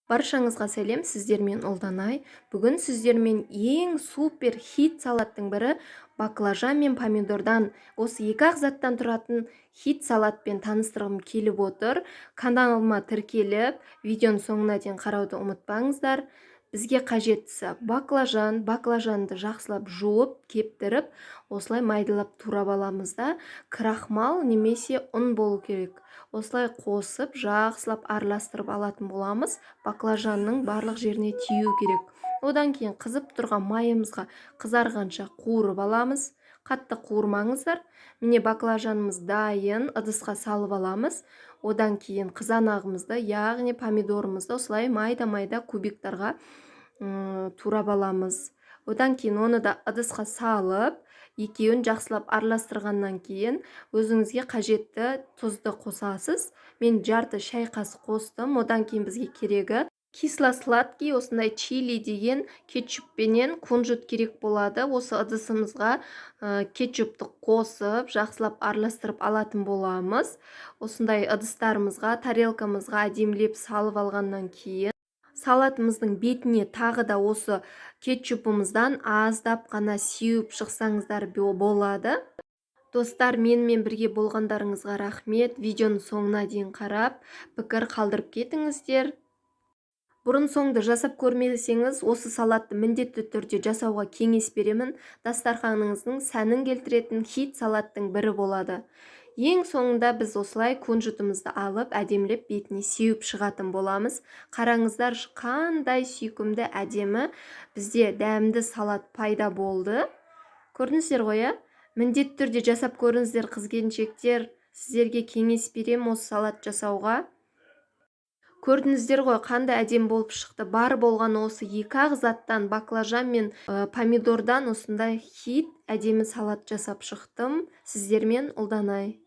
Баршаңызға сәлем, сіздермен Ұлданай. Бүгін сіздермен ең супер хит салаттың бірі, баклажан мен помидордан, осы екі-ақ заттан тұратын хит салатпен таныстырғым келіп отыр. Каналыма тіркеліп, видеоның соңына дейін қарауды ұмытпаңыздар. Бізге қажеттісі баклажан. Баклажанды жақсылап жуып, кептіріп, осылай майдалап турап аламыз да, крахмал немесе ұн болу керек. Осылай қосып, жақсылап араластырып алатын боламыз. Баклажанның барлық жеріне тию керек. Одан кейін қызып тұрған майымызға қызарғанша қуырып аламыз. Қатты қуырмаңыздар. Міне, баклажанымыз дайын, ыдысқа салып аламыз. Одан кейін қызанағымызды, яғни помидорымызды осылай майда-майда кубиктарға турап аламыз. Одан кейін оны да ыдысқа салып, екеуін жақсылап араластырғаннан кейін өзіңізге қажетті тұзды қосасыз. Мен жарты шай қасық қостым. Одан кейін бізге керегі кисло-сладкий, осындай чили деген кетчуппенен кунжут керек болады. Осы ыдысымызға кетчупты қосып, жақсылап араластырып алатын боламыз. Осындай ыдыстарымызға, тарелкамызға әдемілеп салып алғаннан кейін салатымыздың бетіне тағы да осы кетчупымыздан аздап қана сеуіп шықсаңыздар болады. Достар, менімен бірге болғандарыңызға рахмет. Видеоның соңына дейін қарап, пікір қалдырып кетіңіздер. Бұрын соңды жасап көрмесеңіз, осы салатты міндетті түрде жасауға кеңес беремін. Дастарханыңыздың сәнін келтіретін хит салаттың бірі болады. Ең соңында біз осылай кунжутымызды алып, әдемілеп бетіне сеуіп шығатын боламыз. Қараңыздар, қандай сүйкімді, әдемі бізде дәмді салат пайда болды. Көрдіңіздер ғой, иә? Міндетті түрде жасап көріңіздер, қыз келіншектер. Сіздерге кеңес беремін осы салат жасауға. Көрдіңіздер ғой, қандай әдемі болып шықты. Бар болған осы екі-ақ заттан, баклажан мен помидордан осындай хит, әдемі салат жасап шықтым. Сіздермен Ұлданай.